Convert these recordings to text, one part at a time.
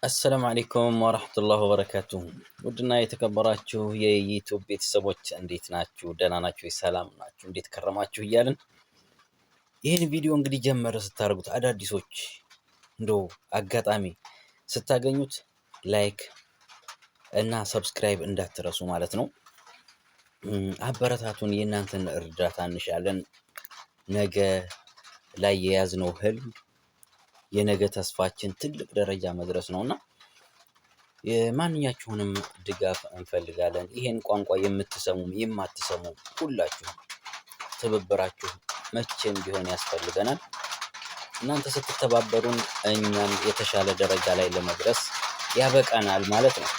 السلام عليكم ورحمة الله وبركاته። ውድና የተከበራችሁ የ YouTube ቤተሰቦች እንዴት ናችሁ? ደህና ናችሁ? ሰላም ናችሁ? እንዴት ከረማችሁ? እያልን ይህን ቪዲዮ እንግዲህ ጀመረ ስታደርጉት አዳዲሶች እንደው አጋጣሚ ስታገኙት like እና subscribe እንዳትረሱ ማለት ነው። አበረታቱን። የእናንተን እርዳታ እንሻለን። ነገ ላይ የያዝነው ህልም የነገ ተስፋችን ትልቅ ደረጃ መድረስ ነው እና የማንኛችሁንም ድጋፍ እንፈልጋለን። ይሄን ቋንቋ የምትሰሙም የማትሰሙም ሁላችሁም ትብብራችሁ መቼም ቢሆን ያስፈልገናል። እናንተ ስትተባበሩን እኛም የተሻለ ደረጃ ላይ ለመድረስ ያበቃናል ማለት ነው።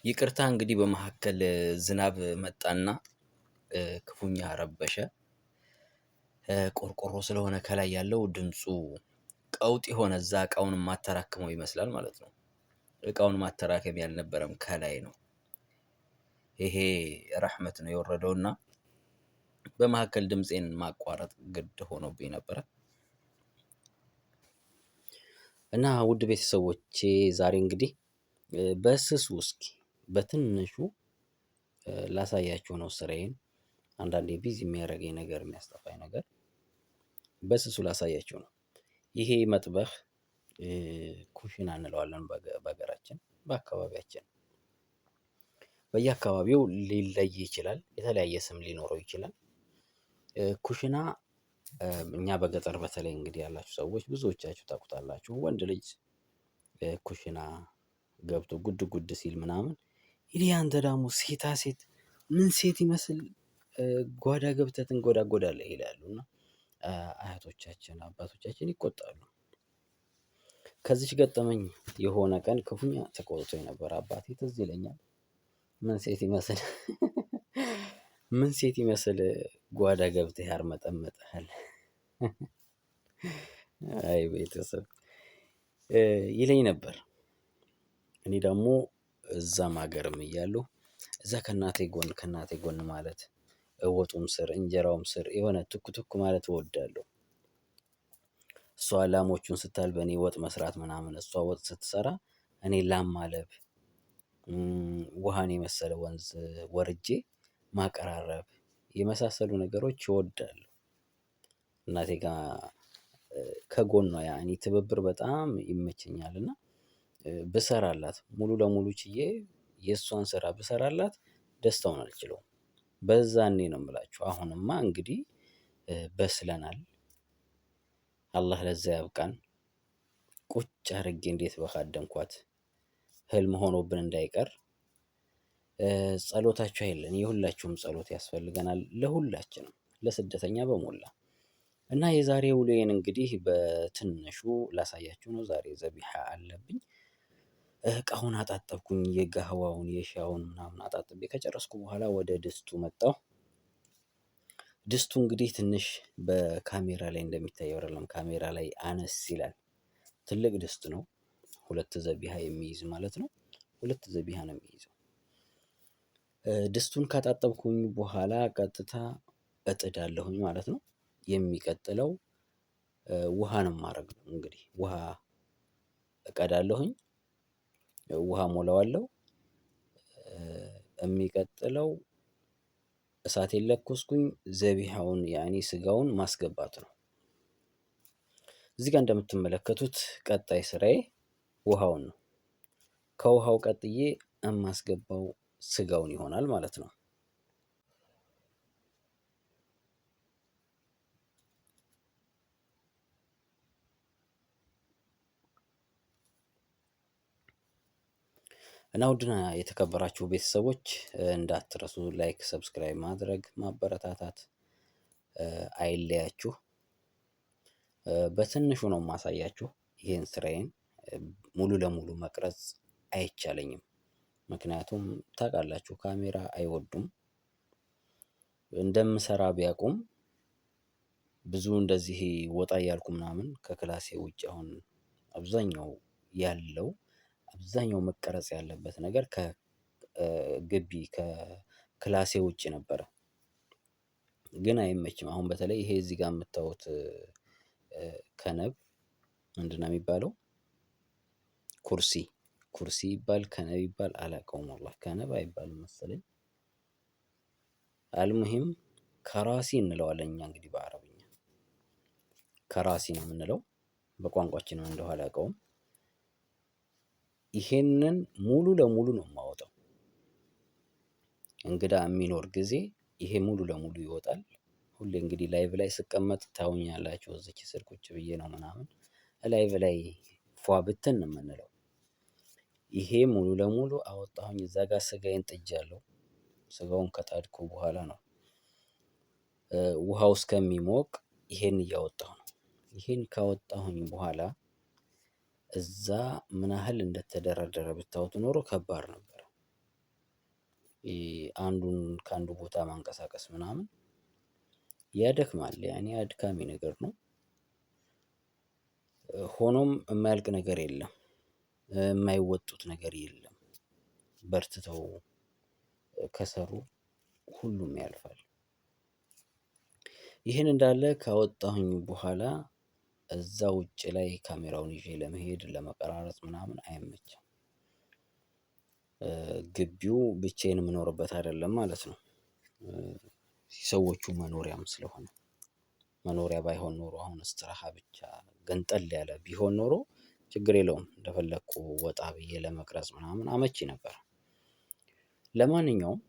ይቅርታ እንግዲህ በመካከል ዝናብ መጣና ክፉኛ ረበሸ። ቆርቆሮ ስለሆነ ከላይ ያለው ድምፁ ቀውጥ የሆነ እዛ እቃውን ማተራክመው ይመስላል ማለት ነው። እቃውን ማተራከም ያልነበረም ከላይ ነው። ይሄ ረህመት ነው የወረደውና በመካከል ድምፄን ማቋረጥ ግድ ሆኖብኝ ነበረ። እና ውድ ቤተሰቦቼ ዛሬ እንግዲህ በስሱ እስኪ በትንሹ ላሳያችሁ ነው ስራዬን። አንዳንዴ busy የሚያደርገኝ ነገር የሚያስጠፋኝ ነገር በስሱ ላሳያችሁ ነው። ይሄ مطبخ ኩሽና እንለዋለን በሀገራችን በአካባቢያችን። በየአካባቢው ሊለይ ይችላል፣ የተለያየ ስም ሊኖረው ይችላል። ኩሽና እኛ በገጠር በተለይ እንግዲህ ያላችሁ ሰዎች ብዙዎቻችሁ ታውቁታላችሁ። ወንድ ልጅ ኩሽና ገብቶ ጉድ ጉድ ሲል ምናምን ይህ አንተ ደግሞ ሴታ ሴት ምን ሴት ይመስል ጓዳ ገብተህ ትንጎዳጎዳለህ ይላሉ እና አያቶቻችን አባቶቻችን ይቆጣሉ። ከዚች ገጠመኝ የሆነ ቀን ክፉኛ ተቆጥቶኝ ነበር አባቴ ትዝ ይለኛል። ምን ሴት ይመስል ምን ሴት ይመስል ጓዳ ገብተህ ያርመጠመጥሃል? አይ ቤተሰብ ይለኝ ነበር። እኔ ደግሞ እዛም ሀገርም እያለሁ እዛ ከእናቴ ጎን ከእናቴ ጎን ማለት ወጡም ስር እንጀራውም ስር የሆነ ቱክ ቱክ ማለት እወዳለሁ። እሷ ላሞቹን ስታልብ እኔ ወጥ መስራት ምናምን፣ እሷ ወጥ ስትሰራ እኔ ላም ማለብ፣ ውሃን የመሰለ ወንዝ ወርጄ ማቀራረብ የመሳሰሉ ነገሮች እወዳለሁ። እናቴ ጋር ከጎኗ ያኔ ትብብር በጣም ይመቸኛል እና ብሰራላት ሙሉ ለሙሉ ችዬ የእሷን ስራ ብሰራላት ደስታውን አልችለውም። በዛኔ ነው የምላችሁ። አሁንማ እንግዲህ በስለናል። አላህ ለዛ ያብቃን። ቁጭ አድርጌ እንዴት በካደምኳት ህልም ሆኖብን እንዳይቀር ጸሎታችሁ አይለን። የሁላችሁም ጸሎት ያስፈልገናል፣ ለሁላችንም፣ ለስደተኛ በሞላ እና የዛሬ ውሎዬን እንግዲህ በትንሹ ላሳያችሁ ነው። ዛሬ ዘቢሃ አለብኝ። እቃውን አጣጠብኩኝ፣ የጋህዋውን የሻውን ምናምን አጣጥቤ ከጨረስኩ በኋላ ወደ ድስቱ መጣሁ። ድስቱ እንግዲህ ትንሽ በካሜራ ላይ እንደሚታየው አይደለም። ካሜራ ላይ አነስ ይላል። ትልቅ ድስት ነው። ሁለት ዘቢሃ የሚይዝ ማለት ነው። ሁለት ዘቢሃ ነው የሚይዘው። ድስቱን ካጣጠብኩኝ በኋላ ቀጥታ እጥዳለሁኝ ማለት ነው። የሚቀጥለው ውሃ ነው የማደርገው። እንግዲህ ውሃ እቀዳለሁኝ፣ ውሃ ሞላዋለሁ። የሚቀጥለው እሳት የለኮስኩኝ ዘቢሃውን ያኔ ስጋውን ማስገባት ነው። እዚህ ጋር እንደምትመለከቱት ቀጣይ ስራዬ ውሃውን ነው። ከውሃው ቀጥዬ የማስገባው ስጋውን ይሆናል ማለት ነው። እና ውድና የተከበራችሁ ቤተሰቦች እንዳትረሱ like፣ subscribe ማድረግ ማበረታታት አይለያችሁ። በትንሹ ነው የማሳያችሁ ይህን ስራዬን ሙሉ ለሙሉ መቅረጽ አይቻለኝም። ምክንያቱም ታውቃላችሁ ካሜራ አይወዱም። እንደምሰራ ቢያውቁም ብዙ እንደዚህ ወጣ እያልኩ ምናምን ከክላሴ ውጭ አሁን አብዛኛው ያለው አብዛኛው መቀረጽ ያለበት ነገር ከግቢ ከክላሴ ውጭ ነበረ። ግን አይመችም። አሁን በተለይ ይሄ እዚህ ጋር የምታዩት ከነብ ምንድነው የሚባለው? ኩርሲ ኩርሲ ይባል ከነብ ይባል አላውቀውም፣ ወላሂ ከነብ አይባልም መሰለኝ። አልሙሂም ከራሲ እንለዋለን እኛ እንግዲህ በአረብኛ ከራሲ ነው የምንለው፣ በቋንቋችንም እንደው አላውቀውም። ይሄንን ሙሉ ለሙሉ ነው የማወጣው። እንግዳ የሚኖር ጊዜ ይሄ ሙሉ ለሙሉ ይወጣል። ሁሌ እንግዲህ live ላይ ስቀመጥ ታውኛላችሁ፣ እዚች ስር ቁጭ ብዬ ነው ምናምን live ላይ ፏ ብትን ነው የምንለው። ይሄ ሙሉ ለሙሉ አወጣሁኝ። እዛ ጋር ስጋዬን ጥጃለሁ። ስጋውን ከጣድኩ በኋላ ነው ውሃው እስከሚሞቅ ይሄን እያወጣሁ ነው። ይሄን ካወጣሁኝ በኋላ እዛ ምን ያህል እንደተደረደረ ብታዩት ኖሮ ከባድ ነበር። አንዱን ከአንዱ ቦታ ማንቀሳቀስ ምናምን ያደክማል። ያኔ አድካሚ ነገር ነው። ሆኖም የማያልቅ ነገር የለም፣ የማይወጡት ነገር የለም። በርትተው ከሰሩ ሁሉም ያልፋል። ይህን እንዳለ ካወጣሁኝ በኋላ እዛ ውጭ ላይ ካሜራውን ይዤ ለመሄድ ለመቀራረጽ ምናምን አይመችም። ግቢው ብቻዬን የምኖርበት አይደለም ማለት ነው። ሰዎቹ መኖሪያም ስለሆነ መኖሪያ ባይሆን ኖሮ አሁን እስትራሃ ብቻ ገንጠል ያለ ቢሆን ኖሮ ችግር የለውም፣ እንደፈለግኩ ወጣ ብዬ ለመቅረጽ ምናምን አመቺ ነበር። ለማንኛውም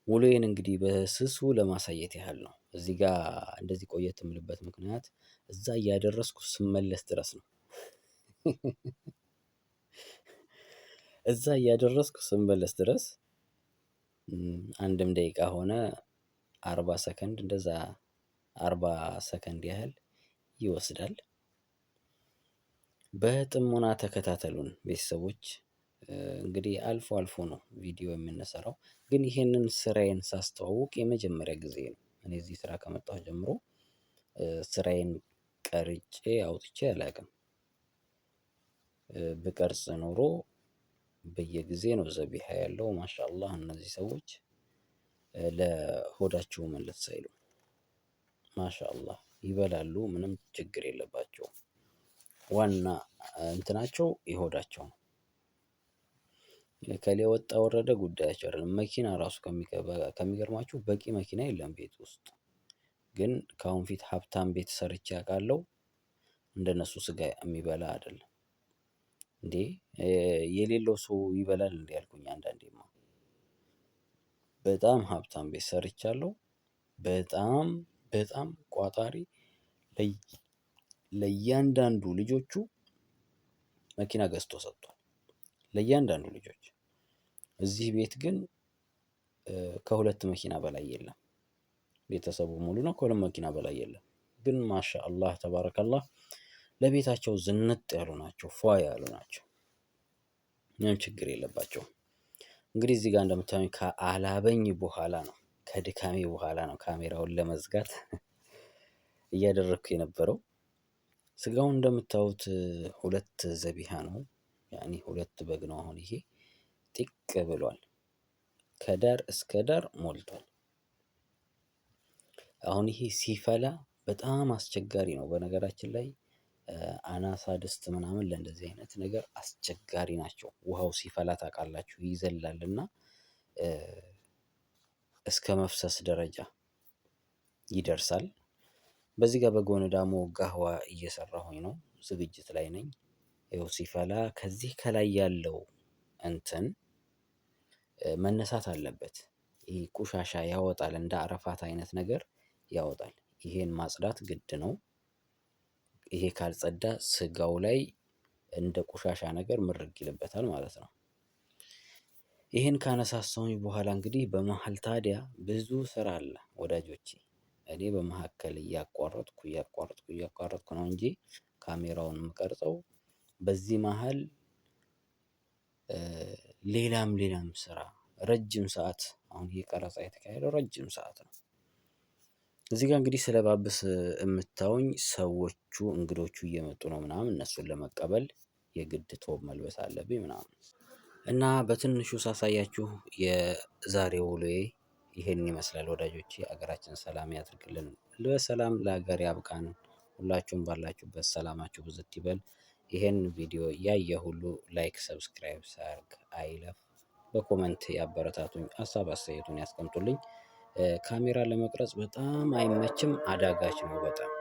ውሎዬን እንግዲህ በስሱ ለማሳየት ያህል ነው። እዚህ ጋር እንደዚህ ቆየት የምልበት ምክንያት እዛ እያደረስኩ ስመለስ ድረስ ነው። እዛ እያደረስኩ ስመለስ ድረስ አንድም ደቂቃ ሆነ 40 ሰከንድ፣ እንደዛ 40 ሰከንድ ያህል ይወስዳል። በጥሞና ተከታተሉን ቤተሰቦች። እንግዲህ አልፎ አልፎ ነው ቪዲዮ የምንሰራው፣ ግን ይሄንን ስራዬን ሳስተዋውቅ የመጀመሪያ ጊዜ ነው። እኔ እዚህ ስራ ከመጣሁ ጀምሮ ስራዬን ቀርጬ አውጥቼ አላውቅም። ብቀርጽ ኖሮ በየጊዜ ነው ዘቢሃ ያለው። ማሻአላህ እነዚህ ሰዎች ለሆዳቸው መለስ አይሉ፣ ማሻአላህ ይበላሉ፣ ምንም ችግር የለባቸውም። ዋና እንትናቸው የሆዳቸው ነው። ከሌ ወጣ ወረደ ጉዳያቸው አይደለም። መኪና ራሱ ከሚገርማችሁ በቂ መኪና የለም ቤት ውስጥ። ግን ከአሁን ፊት ሀብታም ቤት ሰርቼ አውቃለሁ። እንደነሱ ስጋ የሚበላ አይደለም እንዴ፣ የሌለው ሰው ይበላል እንዴ ያልኩኝ አንዳንዴማ። በጣም ሀብታም ቤት ሰርቻለሁ። በጣም በጣም ቋጣሪ፣ ለእያንዳንዱ ልጆቹ መኪና ገዝቶ ሰጥቷል። ለእያንዳንዱ ልጆች። እዚህ ቤት ግን ከሁለት መኪና በላይ የለም። ቤተሰቡ ሙሉ ነው፣ ከሁለት መኪና በላይ የለም። ግን ማሻ አላህ ተባረከላህ ለቤታቸው ዝንጥ ያሉ ናቸው፣ ፏ ያሉ ናቸው። ምንም ችግር የለባቸውም። እንግዲህ እዚህ ጋር እንደምታዩኝ ከአላበኝ በኋላ ነው፣ ከድካሜ በኋላ ነው ካሜራውን ለመዝጋት እያደረግኩ የነበረው። ስጋውን እንደምታዩት ሁለት ዘቢሃ ነው፣ ያኒ ሁለት በግ ነው። አሁን ይሄ ጢቅ ብሏል፣ ከዳር እስከ ዳር ሞልቷል። አሁን ይሄ ሲፈላ በጣም አስቸጋሪ ነው። በነገራችን ላይ አናሳ ድስት ምናምን ለእንደዚህ አይነት ነገር አስቸጋሪ ናቸው። ውሃው ሲፈላ ታውቃላችሁ ይዘላልና እስከ መፍሰስ ደረጃ ይደርሳል። በዚህ ጋር በጎን ደግሞ ጋህዋ እየሰራሁኝ ነው፣ ዝግጅት ላይ ነኝ። ይኸው ሲፈላ ከዚህ ከላይ ያለው እንትን መነሳት አለበት። ይሄ ቆሻሻ ያወጣል፣ እንደ አረፋት አይነት ነገር ያወጣል። ይሄን ማጽዳት ግድ ነው። ይሄ ካልጸዳ ስጋው ላይ እንደ ቆሻሻ ነገር ምርግ ይልበታል ማለት ነው። ይሄን ካነሳሳሁኝ በኋላ እንግዲህ በመሃል ታዲያ ብዙ ስራ አለ ወዳጆቼ። እኔ በመካከል እያቋረጥኩ እያቋረጥኩ እያቋረጥኩ ነው እንጂ ካሜራውን የምቀርጸው በዚህ መሃል ሌላም ሌላም ስራ ረጅም ሰዓት፣ አሁን ይሄ ቀረጻ የተካሄደው ረጅም ሰዓት ነው። እዚህ ጋር እንግዲህ ስለባብስ የምታዩኝ ሰዎቹ እንግዶቹ እየመጡ ነው ምናምን፣ እነሱን ለመቀበል የግድ ቶብ መልበስ አለብኝ ምናምን እና በትንሹ ሳሳያችሁ የዛሬው ውሎዬ ይሄን ይመስላል ወዳጆቼ። አገራችን ሰላም ያድርግልን፣ በሰላም ለሀገር ያብቃን። ሁላችሁም ባላችሁበት ሰላማችሁ ብዝት ይበል። ይሄን ቪዲዮ ያየ ሁሉ like subscribe ሳያደርግ አይለፍ። በ comment ያበረታቱኝ፣ ሀሳብ አስተያየቱን ያስቀምጡልኝ። ካሜራ ለመቅረጽ በጣም አይመችም፣ አዳጋች ነው በጣም።